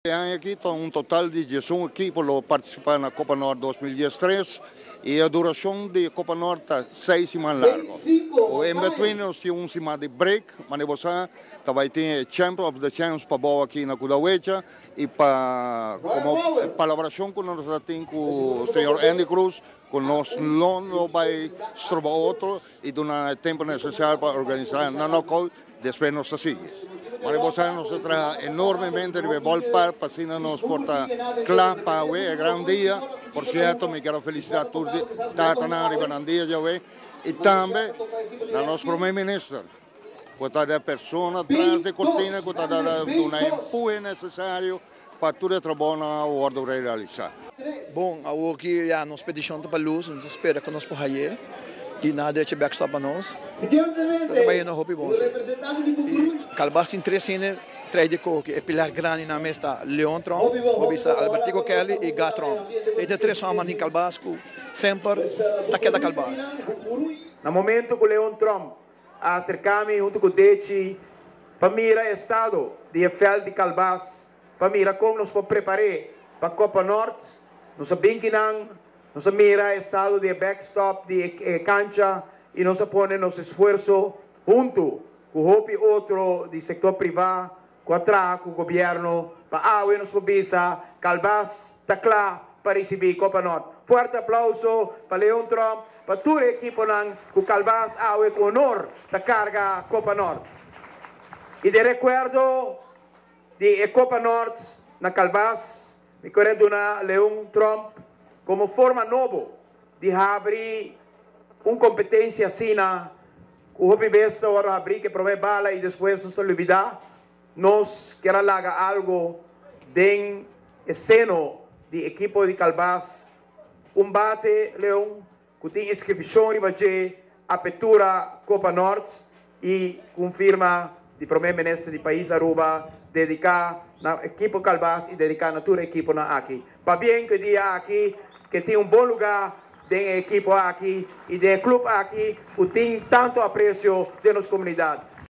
E aña aki ta un total di 11 ekipo lo participa na Copa Noord 2013 y e duracion di Copa Noord ta 6 siman largo. O in between nos tin un siman di break, manera bo sa, ta bay tin e Champ of the Champs pabou aki na Kudawecha y pa como palabracion cu nos ta tin cu señor Andy Cruz cu nos no lo bay stroba otro y duna e tempo necesario pa organisa na knockout. Despues nos ta sigui. Mari bo sa nos ta traha enormemente riba e ballpark pa asina nos por ta kla pa awe e gran dia. Por sierto mi kier a felisita tur di tatanan riba nan dia djawe y tambe na nos prome minister cu ta e persona tras di cortina cu ta duna e empuhe necesario pa tur e trabounan a wordo realisa. Bon, awoki ya nos peticion ta pa luz, nos ta spera cu nos por haye y nan a drecha backstop pa nos. Ta bayendo hopi bon si. Y Calbas tin tres hende trae di koki, e pilar grandi nan mes ta Leon Tromp, bo bisa Albertico Kelly y Ga Tromp. E ta tres homber di Calbas cu semper ta keda Calbas. Na momento cu Leon Tromp a acerca mi hunto cu Dechi pa mira e estado di e veld di Calbas, pa mira kon nos por prepar'é pa Copa Nort. Nos a bin kinan, nos a mira e estado di e backstop di e kancha i nos a pone nos esfuerso huntu ku hopi otro di sektor privá ku a traha ku gobièrnu pa awe nos por bisa Calbas ta kla pa risibí Copa Nort. Fuerte aplauso pa Leon Tromp, pa tur e ekiponan ku Calbas awe ku honor ta karga Copa Nort. I den rekuerdo di e Copa Nort na Calbas, mi kore duna Leon Tromp komo forma nobo di habri un kompetensia asina ku hopi bes ta wòrdu habrí ku e promé bala i despues nos ta lubidá. Nos kier a laga algo den e seno di ekipo di Calbas, un bate, Leon, ku tin inskripshon riba dje Apertura Copa Nort i ku un firma di Prome Minister di pais Aruba dediká na ekipo Calbas i dediká na tur ekiponan aki. Pabien ku e dia aki ke tin un bon lugá den e ekipo aki i den e club aki ku tin tanto apresio den nos komunidat.